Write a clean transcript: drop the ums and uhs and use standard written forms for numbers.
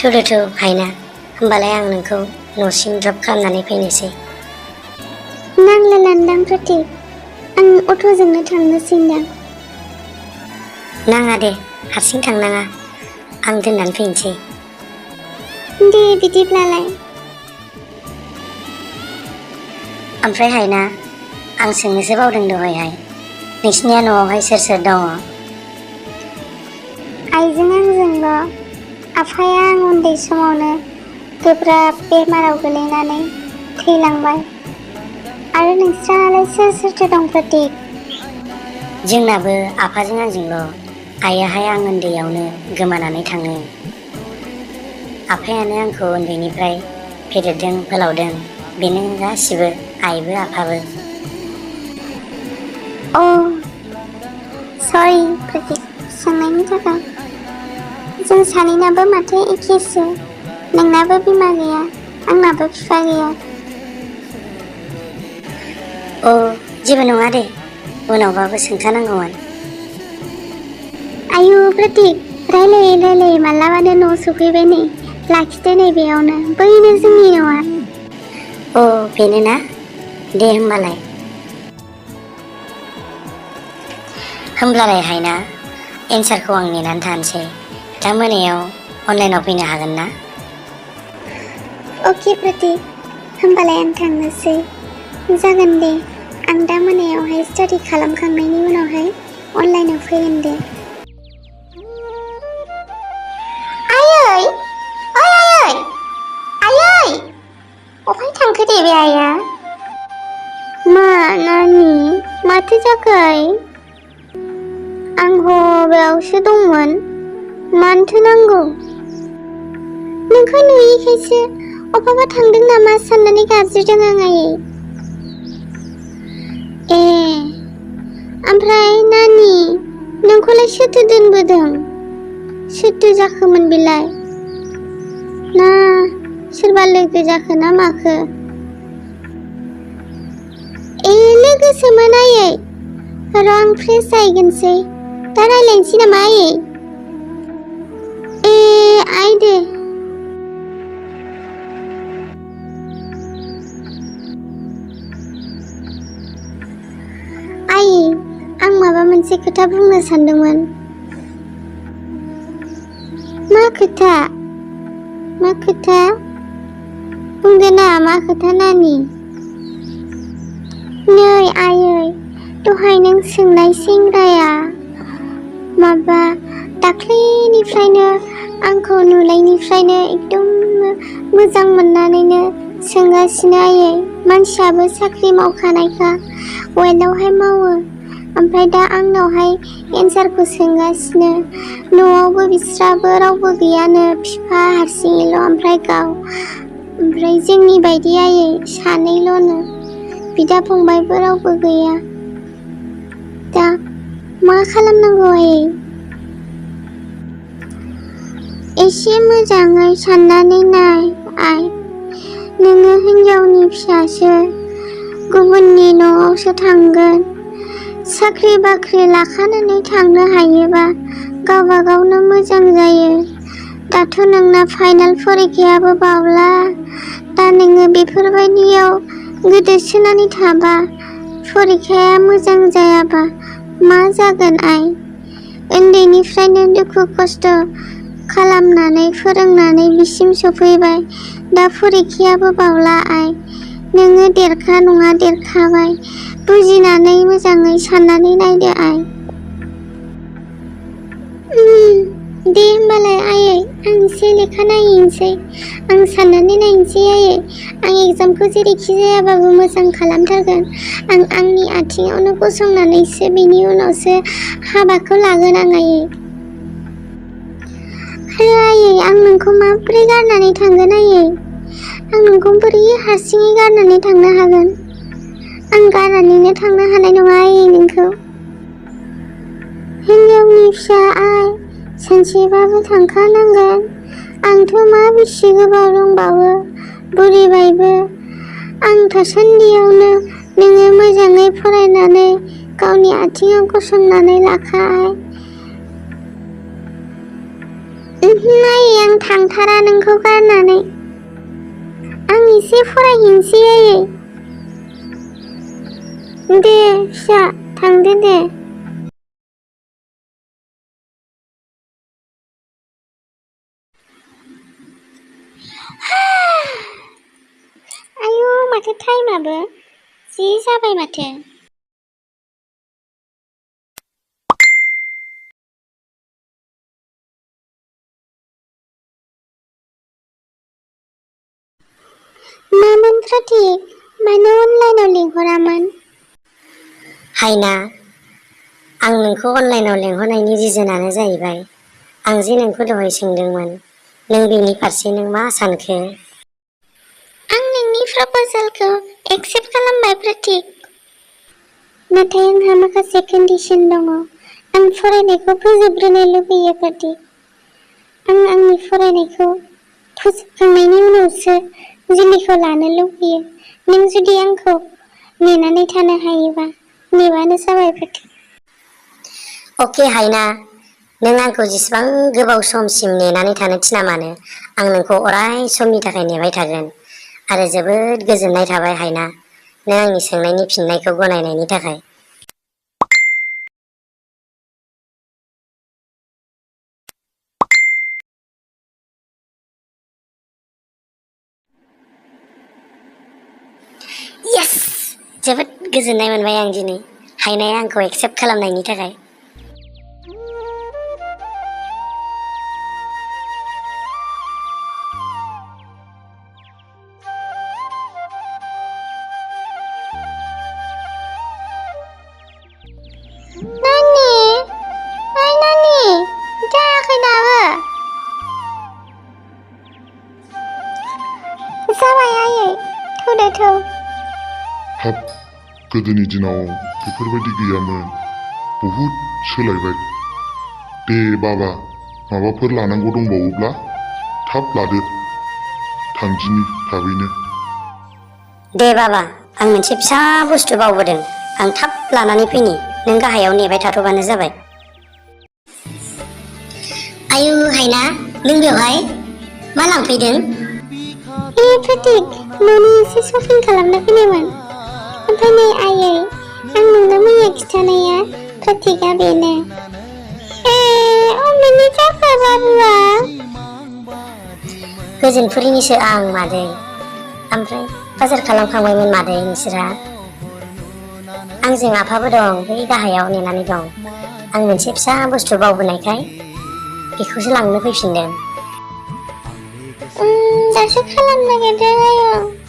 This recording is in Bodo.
थु हायना होमबालाय आं नोंखौ न'सिम ड्रप खालामनानै फैनोसै। नांला लान्दां प्रतीक, आं अट'जोंनो थांनोसैदां। नाङा दे, हारसिं थांनाङा, आं दोननानै फैनोसै। दे बिदिब्लालाय। ओमफ्राय हायना, आं सोंनोसो बावदों दहायहाय, नोंसिनिया न'आवहाय सोर सोर दङ? आइजों आंजोंल'। आफाया आं उन्दै समावनो गोब्राब बेमाराव गोलैनानै थैलांबाय। आरो नोंस्रालाय सोर सोरथो दं प्रतीक? जोंनाबो आफाजों आंजोंल'। आइयाहाय आं उन्दैयावनो गोमानानै थाङो। आफायानो आंखौ उन्दैनिफ्राय फेदेरदों फोलावदों, बेनो गासिबो, आइबो आफाबो। सरि प्रतीक, सोंनायनि थाखाय। जों सानैनाबो माथो एखेसो, नोंनाबो बिमा गैया, आंनाबो बिफा गैया। जेबो नङा दे, उनावबाबो सोंखानांगौमोन। आयु प्रतीक, रायलायै रायलायै मालाबानो न' सफैबाय नै। लाखिदो नै बेयावनो, बैनो जोंनि न'आ। बेनो ना? दे होमब्लालाय हायना, एन्सारखौ आं नेनानै थानोसै। दा मोनायाव अनलाइनाव फैनो हागोन ना? अके प्रतीक, होमबालाय आं थांनोसै। जागोन दे, आं दा मोनायावहाय स्टाडि खालामखांनायनि उनावहाय अनलाइनाव फैगोन दे। आयै, ओइ आयै, अबहाय थांखो दे बे आइया? मा नानि, माथो जाखो आइ? आं बेयावसो दंमोन, मानोथो नांगौ? नोंखौ नुयैखायसो अबावबा थांदों नामा साननानै गाबज्रिदों आं आयै। ओमफ्राय नानि, नोंखौलाय सोरथो दोनबोदों? सोरथो जाखोमोन बेलाय? ना सोरबा लोगो जाखो ना माखो? लोगोसोमोन आयै। र' आं फ्रेस जाहैगोनसै, दा रायलायनोसै नामा आयै? आइ दे। आयै, आं माबा मोनसे खोथा बुंनो सानदोंमोन। मा खोथा? बुंदो ना, मा खोथा नानि? नै आयै, दहाय नों सोंनाय सेंग्राया दाख्लैनिफ्रायनो आंखौ नुनायनिफ्रायनो एकदम मोजां मोननानैनो सोंगासिनो आयै। मानसियाबो साख्रि मावखानायखा, वेल्डआवहाय मावो। ओमफ्राय दा आंनावहाय एन्सारखौ सोंगासिनो। न'आवबो बिस्राबो रावबो गैयानो, बिफा हारसिङैल', ओमफ्राय गाव। ओमफ्राय जोंनि बायदि आयै, सानैल'नो, बिदा फंबायबो रावबो गैया। दा मा खालामनांगौ आयै? एसे मोजाङै साननानै नाय आइ। नोङो हिनजावनि फिसासो, गुबुननि न'आवसो थांगोन। साख्रि बाख्रि लाखानानै थांनो हायोबा गावबा गावनो मोजां जायो। दाथ' नोंना फाइनाल फरिखायाबो बावला। दा नोङो बेफोरबायदियाव गोदोसोनानै थाबा, फरिखाया मोजां जायाबा मा जागोन आइ? उन्दैनिफ्रायनो दुखु खस्थ' खालामनानै फोरोंनानै बिसिम सफैबाय, दा फरिखायाबो बावला आइ। नोङो देरखाबाय, बुजिनानै मोजाङै साननानै नायदो आइ। दे होमबालाय आयै, आं एसे लेखा नायहैनोसै। आं साननानै नायनोसै आयै। आं एग्जामखौ जेरैखि जायाबाबो मोजां खालामथारगोन। आं आंनि आथिङावनो गसंनानैसो बेनि उनावसो हाबाखौ लागोन आं आयै। आरो आयै, आं नोंखौ माबोरै गारनानै थांगोन आयै? आं नोंखौ बोरै हारसिङै गारनानै थांनो हागोन? आं गारनानैनो थांनो हानाय नङा आयै नोंखौ। हिनजावनि फिसा आइ, सानसेबाबो थांखानांगोन। आंथ' मा बेसे गोबाव दंबावो, बुरिबायबो। आं थासान्दियावनो नोङो मोजाङै फरायनानै गावनि आथिङाव गसंनानै लाखा आइ। आयै आं थांथारा नोंखौ गारनानै। आं एसे फरायहैनोसै आयै। दे फिसा थांदो दे। आयु माथो टाइमाबो जि जाबाय माथो। मामोन प्रतीक? मानो अनलाइनाव लिंहरामोन? हायना, आं नोंखौ अनलाइनाव लिंहरनायनि रिजोनानो जाहैबाय आं जे नोंखौ दहाय सोंदोंमोन नों बेनि फारसे नों मा सानखो? आं नोंनि प्रप'जालखौ एक्सेप्ट खालामबाय प्रतीक। नाथाय आंहा माखासे कन्डिशन दङ। आं फरायनायखौ फोजोबग्रोनो लुबैयो प्रतीक। आं आंनि फरायनायखौ फोजोबखांनायनि उनावसो जुलिखौ लानो लुबैयो। नों जुदि आंखौ नेनानै थानो हायोबा नेबानो जाबाय प्रतीक। अके हायना, नों आंखौ जेसेबां गोबाव समसिम नेनानै थानो थिना मानो आं नोंखौ अराय समनि थाखाय नेबाय थागोन। आरो जोबोद गोजोननाय थाबाय हायना, नों आंनि सोंनायनि फिननायखौ गनायनायनि थाखाय। येस! जोबोद गोजोननाय मोनबाय आं दिनै हायनाया आंखौ एक्सेप्ट खालामनायनि थाखाय। नानि, ओइ नानि, जायाखै दाबो? जाबाय आयै, थौदो थौ। हाब, गोदोनि दिनाव बेफोरबायदि गैयामोन। बहुद सोलायबाय। दे बाबा, माबाफोर लानांगौ दंबावोब्ला थाब लादो। थांदिनि थाबैनो। दे बाबा, आं मोनसे फिसा बुस्थु बावबोदों। आं थाब लानानै फैनि, नों गाहायाव नेबाय थाथ'बानो जाबाय। आयु हायना, नों बेवहाय मा लांफैदों? प्रतीक, न'नि एसे शपिं खालामनो फैनायमोन। ओमफ्राय नै आयै, आं नोंनो मैया खिन्थानाया प्रतीकआ बेनो। अबेनि जाखो बाबुआ? गोजोनफुरिनिसो आं मादै। ओमफ्राय बाजार खालामखांबायमोन मादै नोंसोरहा? आंजों आफाबो दं, बै गाहायाव नेनानै दं। आं मोनसे फिसा बुस्थु बावबोनायखाय बेखौसो लांनो फैफिनदों। दासो खालामनो नागिरदों आयं।